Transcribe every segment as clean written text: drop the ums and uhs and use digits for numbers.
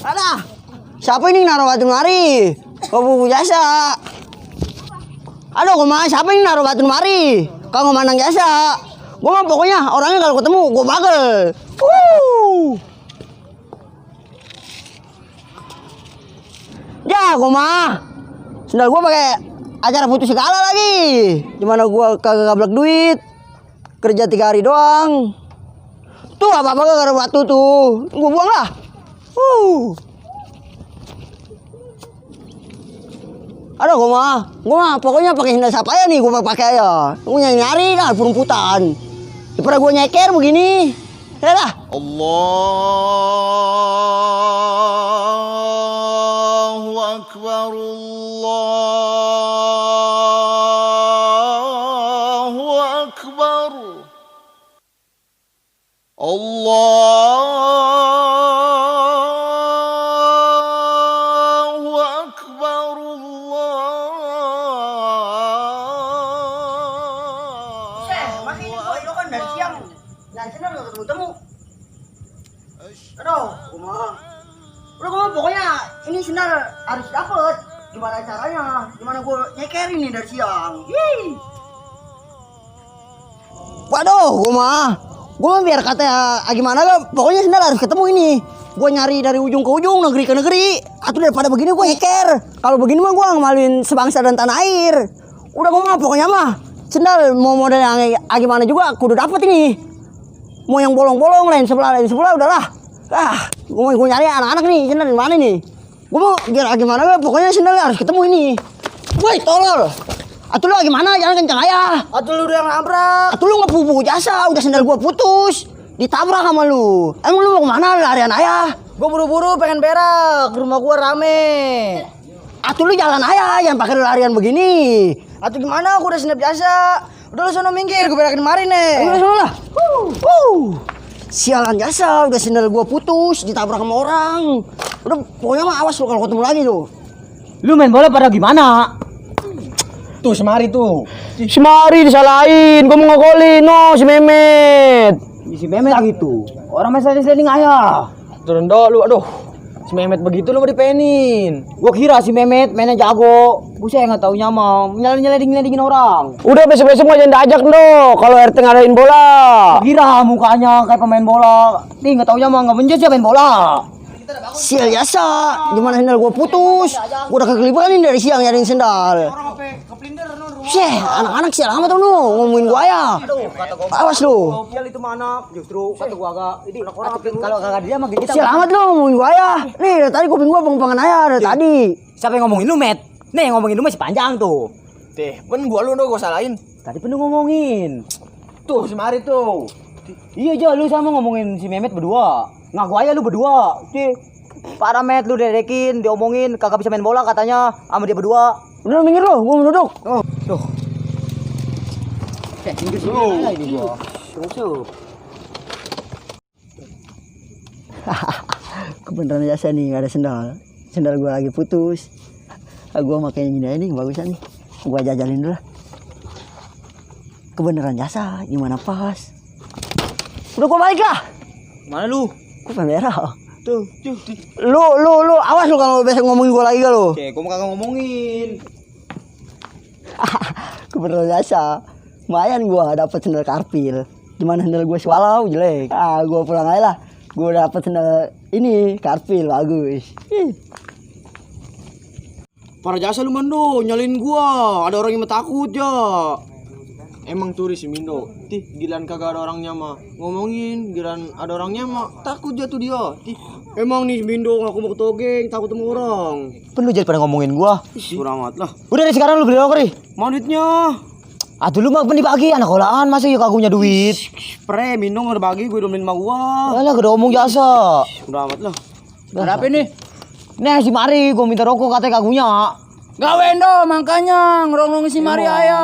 Ada, siapa ini naruh batu mari? Kau jasa. Aduh, kemana? Siapa ini naruh batu mari? Kau ngomandang jasa. Gue mah pokoknya orangnya kalau ketemu gue bagel. Ya, gue mah. Sendal gue pakai acara putus segala lagi. Gimana gue kagak gablek duit? Kerja 3 hari doang. Tuh apa-apa gara batu tuh. Gue buang lah. Aduh, gue mah pokoknya pakai sandal siapa ya nih, gue pakai ya. Gue nyari dah perumputan. Daripada gue nyeker begini, ya dah. Allahu Akbar, Allahu Akbar, Allahu Akbar, Masih ini gue kan dari siang, dan siang nggak ketemu-temu. Aduh, gue mah pokoknya ini sendal harus dapet. Gimana caranya? Gimana gue nyeker ini dari siang? Waduh, gue mah biar kata gimana gak, pokoknya sendal harus ketemu ini. Gue nyari dari ujung ke ujung, negeri ke negeri. Atau daripada begini gue nyeker. Kalau begini mah gue ngemaluin sebangsa dan tanah air. Udah gue mah pokoknya mah sendal mau model yang gimana juga kudu dapet ini. Mau yang bolong-bolong lain sebelah udahlah. Gue nyari anak-anak nih, sendal di mana nih? Gue mau biar gimana gak, pokoknya sendal harus ketemu ini. Woi, tolol. Atuh lu gimana? Jangan kencang ayah. Atuh lu udah nabrak. Atuh lu ngepupu jasa, udah sendal gua putus. Ditabrak sama lu. Emang lu mau kemana larian ayah? Gua buru-buru pengen berak, rumah gua rame. Atuh lu jalan ayah, jangan pakai larian begini. Atuh gimana? Gua udah sendal jasa. Udah lu sono minggir, gua berakin kemarin nih. Udah sono lah. Sialan jasa, udah sendal gua putus, ditabrak sama orang. Udah pokoknya mah awas lu kalau ketemu lagi lu. Lu main bola pada gimana? Tuh semari tuh. Semari disalahin, gua mau ngegolin, no si Mehmet. Si Mehmet lagi tuh. Orang main sliding ayah. Turun dulu, aduh. Si Mehmet begitu lu mau dipenin. Gua kira si Mehmet mainnya jago. Buset nggak taunya mau nyelidingin orang. Udah besok-besok mau jangan diajak no. Kalau RT ngadain bola. Gua kira mukanya kayak pemain bola. Nih nggak taunya mah nggak benjol sih main bola. Sial jasa, gimana sendal gua putus? Gua udah kekelipan nih dari siang nyariin sendal. Syeh, anak-anak sial amat tuh nu ngomongin gua ya. Awas lu. Sial itu mana? Justru kata gua agak ini kalau kagak dia mah kita. Sial amat lu ngomongin gua ya. Nih dari tadi kuping gua beng-bengan ayah dari tadi. Siapa yang ngomongin lu, Met? Nih yang ngomongin lu masih panjang tuh. pen gua lu gua salahin. Tadi penuh ngomongin. Tuh semari tuh. Iya aja lu sama ngomongin si Mehmet berdua. Ngaku aja lu berdua. Parah Met, lu diledekin, diomongin kagak bisa main bola katanya sama dia berdua. Udah minggir lu, gua mau duduk. Tuh. Minggir sini ini gua. Terus. Kebenaran jasa nih, gak ada sendal. Sendal gua lagi putus. Gua makanya ini bagusan nih. Gua jajalin dulu lah. Kebenaran jasa, gimana pas? Udah gua balik lah. Mana lu? Gua pengen berak. Tuh. Lu awas lu kalau besok ngomongin gua lagi lu. Oke, gua kagak ngomongin. Kebenaran jasa. Lumayan gua dapet sendal karpil. Gimana sendal gua swallow jelek. Gua pulang aja lah. Gua dapet sendal ini karpil bagus. Para jasa lu Mando, nyalin gua. Ada orang yang takut ya. Emang turis si Mindo. Gilan kagak ada orangnya mah. Ngomongin, gilan ada orangnya mah takut jatuh dia. Emang nih Mindo ngaku mau ketogeng, takut sama orang. Lu jadi pada ngomongin gua. Kurang amat lah. Udah dari sekarang lu beli rokok nih. Mau duitnya? Dulu mah dibagi anak sekolahan masa ya kagak punya duit. Pre, Mindo nggak bagi, gue domelin sama gua. Alah gede omong jasa. Udah amat lah. Berapa nih? Nih si Mari gua minta rokok katanya kagak punya. Gawen do makanya ngerongrong si Mari ayo.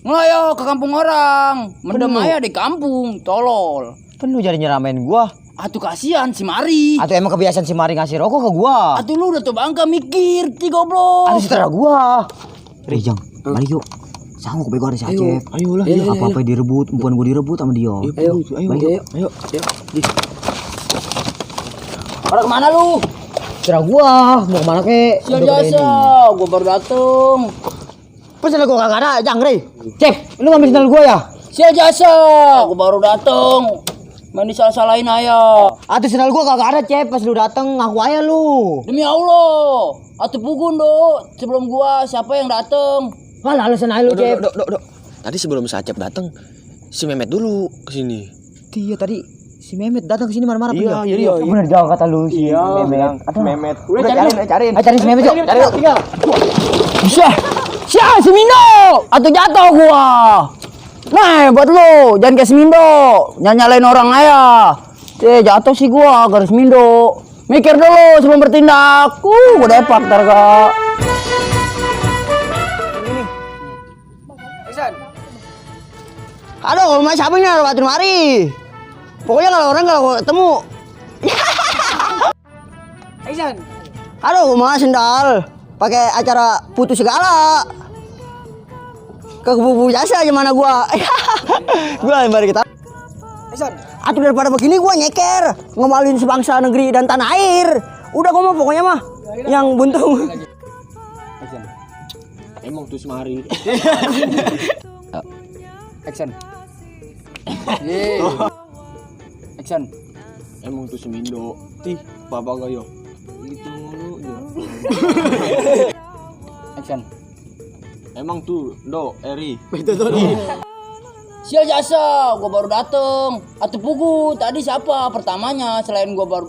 Ngoyo ke kampung orang. Mendem aya di kampung, tolol. Penuh jadi nyeramain gua. Atuh kasihan si Mari. Atau emang kebiasaan si Mari ngasih rokok ke gua. Atuh lu udah tuh bangka mikir, ti goblok. Atau setara gua. Jang, balik yuk. Sama aku bego ada si Acep. Ayo lah. Apa-apa direbut, umpan gua direbut sama dia. Ayo. Ayo. Pada kemana lu? Serah gua, mau kemana kek? Sial jasa, gua baru dateng. Pesan gua kagak ada, Jang, Rey. Cep, lu ngambil sendal gua ya? Sial jasa, gua baru dateng. Main disalah-salahin aja. Atuh sendal gua kagak ada, Cep. Pas lu dateng ngaku aja lu. Demi Allah, atuh pugun do. Sebelum gua siapa yang dateng? Kan alasan aja lu, Cep. Dok. Tadi sebelum si Acep datang, si Memet dulu kesini. Iya tadi si Mehmet datang ke sini marah-marah. Iya. Bener jauh kata lu si Mehmet. Memet. Udah cariin. Cari si Mehmet yuk. Cari yuk. Syah, si Mindo. Atuh jatuh gua. Nah, buat lu, jangan kayak si Mindo. Nyalain orang aja. Jatuh sih gua garis Mindo. Mikir dulu sebelum bertindak. Gua depak ntar gak. Aduh, mas siapa ini lewatin mari. Pokoknya kalau ketemu. Aduh, mas sendal. Pakai acara putus segala. Ke kubu jasa aja mana gua. Gua yang balik kita. Atuh daripada begini gua nyeker, ngomalin sebangsa negeri dan tanah air. Udah gua mah pokoknya mah yang buntung. Emang tuh semari. Action. Action. Emang tuh si Mindo. Tih, papa gayo. Gitu mulu ya. Action. Emang tuh Do, Eri. Sial jasa, gua baru dateng. Atuh pugu, tadi siapa pertamanya selain gua baru.